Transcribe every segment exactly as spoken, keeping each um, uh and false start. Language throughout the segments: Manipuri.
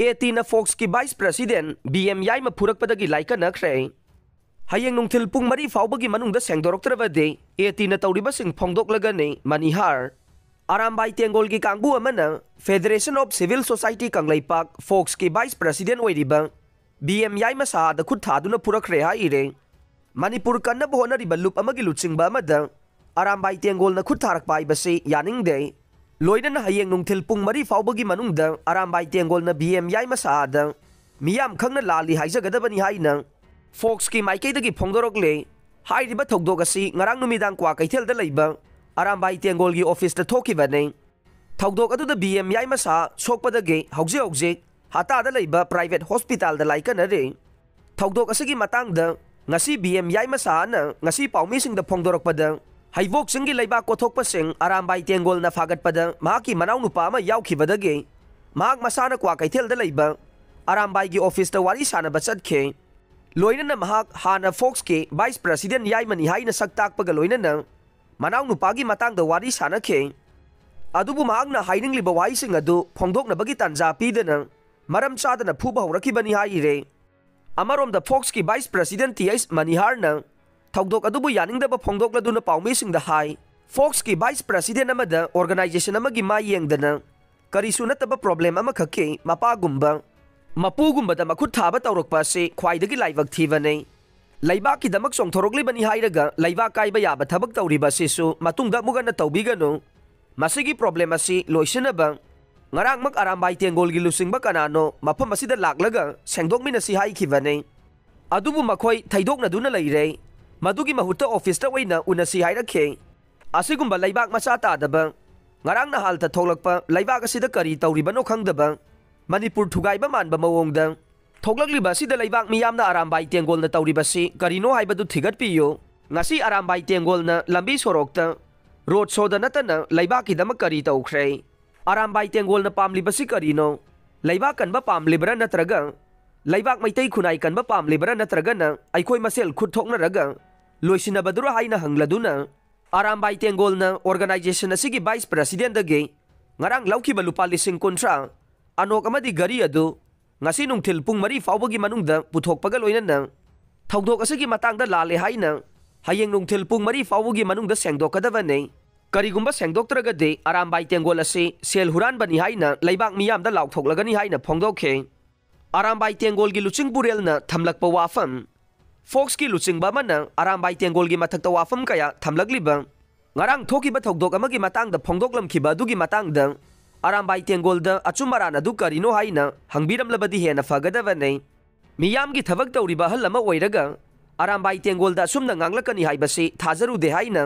ꯑꯦ ꯇꯤꯅ ꯐꯣꯛꯁꯀꯤ vice president B M Yaima ꯐꯨꯔꯛꯄꯗꯒꯤ ꯂꯥꯏꯀꯠꯅꯈ꯭ꯔꯦ꯫ ꯍꯌꯦꯡ ꯅꯨꯡꯊꯤꯜ ꯄꯨꯡ ꯃꯔꯤ ꯐꯥꯎꯕꯒꯤ ꯃꯅꯨꯡꯗ ꯁꯦꯡꯗꯣꯔꯛꯇ꯭ꯔꯕꯗꯤ ꯑꯦ ꯇꯤꯅ ꯇꯧꯔꯤꯕꯁꯤꯡ ꯐꯣꯡꯗꯣꯛꯂꯒꯅꯤ ꯃꯅꯤꯍꯥꯔ꯫ ꯑꯔꯥꯝꯕꯥꯏ ꯇꯦꯡꯒꯣꯜꯒꯤ ꯀꯥꯡꯕꯨ ꯑꯃꯅ Federation of Civil Society Kangleipak, ꯐꯣꯛꯁꯀꯤ ꯚꯥꯏꯁ ꯄ꯭ꯔꯁꯤꯗꯦꯟ ꯑꯣꯏꯔꯤꯕ ꯕꯤ ꯑꯦꯝ ꯌꯥꯏꯃ ꯁꯍꯥꯗ ꯈꯨꯠ ꯊꯥꯗꯨꯅ ꯐꯨꯔꯛꯈ꯭ꯔꯦ ꯍꯥꯏꯔꯦ꯫ ꯃꯅꯤꯄꯨꯔ ꯀꯟꯅꯕ ꯍꯣꯠꯅꯔꯤꯕ ꯂꯨꯞ ꯑꯃꯒꯤ ꯂꯨꯆꯤꯡꯕ ꯑꯃꯗ ꯑꯔꯥꯝꯕꯥꯏ ꯇꯦꯡꯒꯣꯜꯅ ꯈꯨꯠ ꯊꯥꯔꯛꯄ ꯍꯥꯏꯕꯁꯤ ꯌꯥꯅꯤꯡꯗꯦ꯫ ꯂꯣꯏꯅꯅ ꯍꯌꯦꯡ ꯅꯨꯡꯊꯤꯜ ꯄꯨꯡ ꯃꯔꯤ ꯐꯥꯎꯕꯒꯤ ꯃꯅꯨꯡꯗ ꯑꯔꯥꯝꯕꯥꯏ ꯇꯦꯡꯒꯣꯜꯅ ꯕꯤ ꯑꯦꯝ ꯌꯥꯏꯃ ꯁꯍꯥꯗ ꯃꯤꯌꯥꯝ ꯈꯪꯅ ꯂꯥꯜꯂꯤ ꯍꯥꯏꯖꯒꯗꯕꯅꯤ ꯍꯥꯏꯅ ꯐꯣꯛꯁꯀꯤ ꯃꯥꯏꯀꯩꯗꯒꯤ ꯐꯣꯡꯗꯣꯔꯛꯂꯦ꯫ ꯍꯥꯏꯔꯤꯕ ꯊꯧꯗꯣꯛ ꯑꯁꯤ ꯉꯔꯥꯡ ꯅꯨꯃꯤꯗꯥꯡ ꯀ꯭ꯋꯥꯀꯩꯊꯦꯜꯗ ꯂꯩꯕ ꯑꯔꯥꯝꯕꯥꯏ ꯇꯦꯡꯒꯣꯜꯒꯤ ꯑꯣꯐꯤꯁꯇ ꯊꯣꯛꯈꯤꯕꯅꯤ꯫ ꯊꯧꯗꯣꯛ ꯑꯗꯨꯗ ꯕꯤ ꯑꯦꯝ ꯌꯥꯏꯃ ꯁꯍꯥ ꯁꯣꯛꯄꯗꯒꯤ ꯍꯧꯖꯤꯛ ꯍꯧꯖꯤꯛ ꯍꯇꯥꯗ ꯂꯩꯕ ꯄ꯭ꯔꯥꯏꯚꯦꯠ ꯍꯣꯁꯄꯤꯇꯥꯜꯗ ꯂꯥꯏꯀꯠꯅꯔꯤ꯫ ꯊꯧꯗꯣꯛ ꯑꯁꯤꯒꯤ ꯃꯇꯥꯡꯗ ꯉꯁꯤ ꯕꯤ ꯑꯦꯝ ꯌꯥꯏꯃ ꯁꯍꯥꯅ ꯉꯁꯤ ꯄꯥꯎꯃꯤꯁꯤꯡꯗ ꯐꯣꯡꯗꯣꯔꯛꯄꯗ, ꯍꯩꯕꯣꯛ ꯆꯤꯡꯒꯤ ꯂꯩꯕꯥꯛ ꯀꯣꯊꯣꯛꯄꯁꯤꯡ ꯑꯔꯥꯝꯕꯥꯏ ꯇꯦꯡꯒꯣꯜꯅ ꯐꯥꯒꯠꯄꯗ ꯃꯍꯥꯛꯀꯤ ꯃꯅꯥꯎꯅꯨꯄꯥ ꯑꯃ ꯌꯥꯎꯈꯤꯕꯗꯒꯤ ꯃꯍꯥꯛ ꯃꯁꯥꯅ ꯀ꯭ꯋꯥꯀꯩꯊꯦꯜꯗ ꯂꯩꯕ ꯑꯔꯥꯝꯕꯥꯏꯒꯤ ꯑꯣꯐꯤꯁꯇ ꯋꯥꯔꯤ ꯁꯥꯟꯅꯕ ꯆꯠꯈꯤ꯫ ꯂꯣꯏꯅꯅ ꯃꯍꯥꯛ ꯍꯥꯟꯅ ꯐꯣꯛꯁꯀꯤ ꯚꯥꯏꯁ ꯄ꯭ꯔꯁꯤꯗꯦꯟ ꯌꯥꯏꯃꯅꯤ ꯍꯥꯏꯅ ꯁꯛ ꯇꯥꯛꯄꯒ ꯂꯣꯏꯅꯅ ꯃꯅꯥꯎꯅꯨꯄꯥꯒꯤ ꯃꯇꯥꯡꯗ ꯋꯥꯔꯤ ꯁꯥꯟꯅꯈꯤ꯫ ꯑꯗꯨꯕꯨ ꯃꯍꯥꯛꯅ ꯍꯥꯏꯅꯤꯡꯂꯤꯕ ꯋꯥꯍꯩꯁꯤꯡ ꯑꯗꯨ ꯐꯣꯡꯗꯣꯛꯅꯕꯒꯤ ꯇꯥꯟꯖꯥ ꯄꯤꯗꯅ ꯃꯔꯝ ꯆꯥꯗꯅ ꯐꯨꯕ ꯍꯧꯔꯛꯈꯤꯕꯅꯤ ꯍꯥꯏꯔꯦ꯫ ꯑꯃꯔꯣꯝꯗ ꯐꯣꯛꯁꯀꯤ ꯚꯥꯏꯁ ꯄ꯭ꯔꯁꯤꯗꯦꯟ ꯇꯤ ꯑꯩꯆ ꯃꯅꯤꯍꯥꯔꯅ ꯊꯧꯗꯣꯛ ꯑꯗꯨꯕꯨ ꯌꯥꯅꯤꯡꯗꯕ ꯐꯣꯡꯗꯣꯛꯂꯗꯨꯅ ꯄꯥꯎꯃꯤꯁꯤꯡꯗ ꯍꯥꯏ, ꯐꯣꯛꯁꯀꯤ ꯚꯥꯏꯁ ꯄ꯭ꯔꯁꯤꯗꯦꯟ ꯑꯃꯗ ꯑꯣꯔꯒꯅꯥꯏꯖꯦꯁꯟ ꯑꯃꯒꯤ ꯃꯥꯏ ꯌꯦꯡꯗꯅ ꯀꯔꯤꯁꯨ ꯅꯠꯇꯕ ꯄ꯭ꯔꯣꯕ꯭ꯂꯦꯝ ꯑꯃꯈꯛꯀꯤ ꯃꯄꯥꯒꯨꯝꯕ, ꯃꯄꯨꯒꯨꯝꯕꯗ ꯃꯈꯨꯠ ꯊꯥꯕ ꯇꯧꯔꯛꯄ ꯑꯁꯤ ꯈ꯭ꯋꯥꯏꯗꯒꯤ ꯂꯥꯏꯕꯛ ꯊꯤꯕꯅꯤ꯫ ꯂꯩꯕꯥꯛꯀꯤꯗꯃꯛ ꯆꯣꯡꯊꯣꯔꯛꯂꯤꯕꯅꯤ ꯍꯥꯏꯔꯒ ꯂꯩꯕꯥꯛ ꯀꯥꯏꯕ ꯌꯥꯕ ꯊꯕꯛ ꯇꯧꯔꯤꯕ ꯑꯁꯤꯁꯨ ꯃꯇꯨꯡꯗ ꯑꯃꯨꯛ ꯍꯟꯅ ꯇꯧꯕꯤꯒꯅꯨ꯫ ꯃꯁꯤꯒꯤ ꯄ꯭ꯔꯣꯕ꯭ꯂꯦꯝ ꯑꯁꯤ ꯂꯣꯏꯁꯤꯟꯅꯕ ꯉꯔꯥꯡꯃꯛ ꯑꯔꯥꯝꯕꯥꯏ ꯇꯦꯡꯒꯣꯜꯒꯤ ꯂꯨꯆꯤꯡꯕ ꯀꯅꯥꯅꯣ ꯃꯐꯝ ꯑꯁꯤꯗ ꯂꯥꯛꯂꯒ ꯁꯦꯡꯗꯣꯛꯃꯤꯟꯅꯁꯤ ꯍꯥꯏꯈꯤꯕꯅꯤ꯫ ꯑꯗꯨꯕꯨ ꯃꯈꯣꯏ ꯊꯩꯗꯣꯛꯅꯗꯨꯅ ꯂꯩꯔꯦ꯫ ꯃꯗꯨꯒꯤ ꯃꯍꯨꯠꯇ ꯑꯣꯐꯤꯁꯇ ꯑꯣꯏꯅ ꯎꯅꯁꯤ ꯍꯥꯏꯔꯛꯈꯤ꯫ ꯑꯁꯤꯒꯨꯝꯕ ꯂꯩꯕꯥꯛ ꯃꯆꯥ ꯇꯥꯗꯕ, ꯉꯔꯥꯡ ꯅꯍꯥꯜꯇ ꯊꯣꯛꯂꯛꯄ ꯂꯩꯕꯥꯛ ꯑꯁꯤꯗ ꯀꯔꯤ ꯇꯧꯔꯤꯕꯅꯣ ꯈꯪꯗꯕ, ꯃꯅꯤꯄꯨꯔ ꯊꯨꯒꯥꯏꯕ ꯃꯥꯟꯕ ꯃꯑꯣꯡꯗ ꯊꯣꯛꯂꯛꯂꯤꯕ ꯑꯁꯤꯗ ꯂꯩꯕꯥꯛ ꯃꯤꯌꯥꯝꯅ ꯑꯔꯥꯝꯕꯥꯏ ꯇꯦꯡꯒꯣꯜꯅ ꯇꯧꯔꯤꯕꯁꯤ ꯀꯔꯤꯅꯣ ꯍꯥꯏꯕꯗꯨ ꯊꯤꯒꯠꯄꯤꯌꯨ꯫ ꯉꯁꯤ ꯑꯔꯥꯝꯕꯥꯏ ꯇꯦꯡꯒꯣꯜꯅ ꯂꯝꯕꯤ ꯁꯣꯔꯣꯛꯇ ꯔꯣꯗ ꯁꯣꯗ ꯅꯠꯇꯅ ꯂꯩꯕꯥꯛꯀꯤꯗꯃꯛ ꯀꯔꯤ ꯇꯧꯈ꯭ꯔꯦ? ꯑꯔꯥꯝꯕꯥꯏ ꯇꯦꯡꯒꯣꯜꯅ ꯄꯥꯝꯂꯤꯕꯁꯤ ꯀꯔꯤꯅꯣ? ꯂꯩꯕꯥꯛ ꯀꯟꯕ ꯄꯥꯝꯂꯤꯕ꯭ꯔꯥ ꯅꯠꯇ꯭ꯔꯒ ꯂꯩꯕꯥꯛ ꯃꯩꯇꯩ ꯈꯨꯟꯅꯥꯏ ꯀꯟꯕ ꯄꯥꯝꯂꯤꯕ꯭ꯔꯥ ꯅꯠꯇ꯭ꯔꯒꯅ ꯑꯩꯈꯣꯏ ꯃꯁꯦꯜ ꯈꯨꯠ ꯊꯣꯛꯅꯔꯒ ꯂꯣꯏꯁꯤꯟꯅꯕꯗꯨꯔ ꯍꯥꯏꯅ ꯍꯪꯂꯗꯨꯅ ꯑꯔꯥꯝꯕꯥꯏ ꯇꯦꯡꯒꯣꯜꯅ ꯑꯣꯔꯒꯅꯥꯏꯖꯦꯁꯟ ꯑꯁꯤꯒꯤ ꯚꯥꯏꯁ ꯄ꯭ꯔꯁꯤꯗꯦꯟꯗꯒꯤ ꯉꯔꯥꯡ ꯂꯧꯈꯤꯕ ꯂꯨꯄꯥ ꯂꯤꯁꯤꯡ ꯀꯨꯟꯊ꯭ꯔꯥ ꯑꯅꯣꯛ ꯑꯃꯗꯤ ꯒꯥꯔꯤ ꯑꯗꯨ ꯉꯁꯤ ꯅꯨꯡꯊꯤꯜ ꯄꯨꯡ ꯃꯔꯤ ꯐꯥꯎꯕꯒꯤ ꯃꯅꯨꯡꯗ ꯄꯨꯊꯣꯛꯄꯒ ꯂꯣꯏꯅꯅ ꯊꯧꯗꯣꯛ ꯑꯁꯤꯒꯤ ꯃꯇꯥꯡꯗ ꯂꯥꯜꯂꯦ ꯍꯥꯏꯅ ꯍꯌꯦꯡ ꯅꯨꯡꯊꯤꯜ ꯄꯨꯡ ꯃꯔꯤ ꯐꯥꯎꯕꯒꯤ ꯃꯅꯨꯡꯗ ꯁꯦꯡꯗꯣꯛꯀꯗꯕꯅꯤ꯫ ꯀꯔꯤꯒꯨꯝꯕ ꯁꯦꯡꯗꯣꯛꯇ꯭ꯔꯒꯗꯤ ꯑꯔꯥꯝꯕꯥꯏ ꯇꯦꯡꯒꯣꯜ ꯑꯁꯤ ꯁꯦꯜ ꯍꯨꯔꯥꯟꯕꯅꯤ ꯍꯥꯏꯅ ꯂꯩꯕꯥꯛ ꯃꯤꯌꯥꯝꯗ ꯂꯥꯎꯊꯣꯛꯂꯒꯅꯤ ꯍꯥꯏꯅ ꯐꯣꯡꯗꯣꯛꯈꯤ꯫ ꯑꯔꯥꯝꯕꯥꯏ ꯇꯦꯡꯒꯣꯜꯒꯤ ꯂꯨꯆꯤꯡ ꯄꯨꯔꯦꯜꯅ ꯊꯝꯂꯛꯄ ꯋꯥꯐꯝ꯫ ꯐꯣꯛꯁꯀꯤ ꯂꯨꯆꯤꯡꯕ ꯑꯃꯅ ꯑꯔꯥꯝꯕꯥꯏ ꯇꯦꯡꯒꯣꯜꯒꯤ ꯃꯊꯛꯇ ꯋꯥꯐꯝ ꯀꯌꯥ ꯊꯝꯂꯛꯂꯤꯕ ꯉꯔꯥꯡ ꯊꯣꯛꯈꯤꯕ ꯊꯧꯗꯣꯛ ꯑꯃꯒꯤ ꯃꯇꯥꯡꯗ ꯐꯣꯡꯗꯣꯛꯂꯝꯈꯤꯕ ꯑꯗꯨꯒꯤ ꯃꯇꯥꯡꯗ ꯑꯔꯥꯝꯕꯥꯏ ꯇꯦꯡꯒꯣꯜꯗ ꯑꯆꯨꯝ ꯑꯔꯥꯟ ꯑꯗꯨ ꯀꯔꯤꯅꯣ ꯍꯥꯏꯅ ꯍꯪꯕꯤꯔꯝꯂꯕꯗꯤ ꯍꯦꯟꯅ ꯐꯒꯗꯕꯅꯤ꯫ ꯃꯤꯌꯥꯝꯒꯤ ꯊꯕꯛ ꯇꯧꯔꯤꯕ ꯑꯍꯜ ꯑꯃ ꯑꯣꯏꯔꯒ ꯑꯔꯥꯝꯕꯥꯏ ꯇꯦꯡꯒꯣꯜꯗ ꯑꯁꯨꯝꯅ ꯉꯥꯡꯂꯛꯀꯅꯤ ꯍꯥꯏꯕꯁꯤ ꯊꯥꯖꯔꯨꯗꯦ ꯍꯥꯏꯅ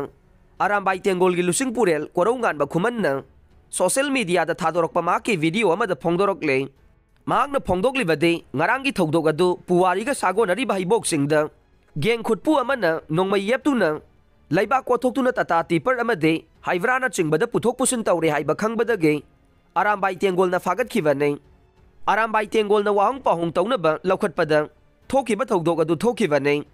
ꯑꯔꯥꯝꯕꯥꯏ ꯇꯦꯡꯒꯣꯜꯒꯤ ꯂꯨꯆꯤꯡ ꯄꯨꯔꯦꯜ ꯀꯣꯔꯧꯉꯥꯟꯕ ꯈꯨꯃꯟꯅ ꯁꯣꯁꯦꯜ ꯃꯤꯗꯤꯌꯥꯗ ꯊꯥꯗꯣꯔꯛꯄ ꯃꯍꯥꯛꯀꯤ ꯚꯤꯗꯤꯑꯣ ꯑꯃꯗ ꯐꯣꯡꯗꯣꯔꯛꯂꯦ꯫ ꯃꯍꯥꯛꯅ ꯐꯣꯡꯗꯣꯛꯂꯤꯕꯗꯤ ꯉꯔꯥꯡꯒꯤ ꯊꯧꯗꯣꯛ ꯑꯗꯨ ꯄꯨꯋꯥꯔꯤꯒ ꯁꯥꯒꯣꯟꯅꯔꯤꯕ ꯍꯩꯕꯣꯛꯁꯤꯡꯗ ꯒꯦꯡ ꯈꯨꯠꯄꯨ ꯑꯃꯅ ꯅꯣꯡꯃꯩ ꯌꯦꯞꯇꯨꯅ ꯂꯩꯕꯥꯛ ꯀꯣꯊꯣꯛꯇꯨꯅ ꯇꯥꯇꯥ ꯇꯤꯄꯔ ꯑꯃꯗꯤ ꯍꯥꯏꯕ꯭ꯔꯥꯅꯆꯤꯡꯕꯗ ꯄꯨꯊꯣꯛ ꯄꯨꯁꯤꯟ ꯇꯧꯔꯦ ꯍꯥꯏꯕ ꯈꯪꯕꯗꯒꯤ ꯑꯔꯥꯝꯕꯥꯏ ꯇꯦꯡꯒꯣꯜꯅ ꯐꯥꯒꯠꯈꯤꯕꯅꯤ꯫ ꯑꯔꯥꯝꯕꯥꯏ ꯇꯦꯡꯒꯣꯜꯅ ꯋꯥꯍꯪ ꯄꯥꯎꯍꯪ ꯇꯧꯅꯕ ꯂꯧꯈꯠꯄꯗ ꯊꯣꯛꯈꯤꯕ ꯊꯧꯗꯣꯛ ꯑꯗꯨ ꯊꯣꯛꯈꯤꯕꯅꯤ꯫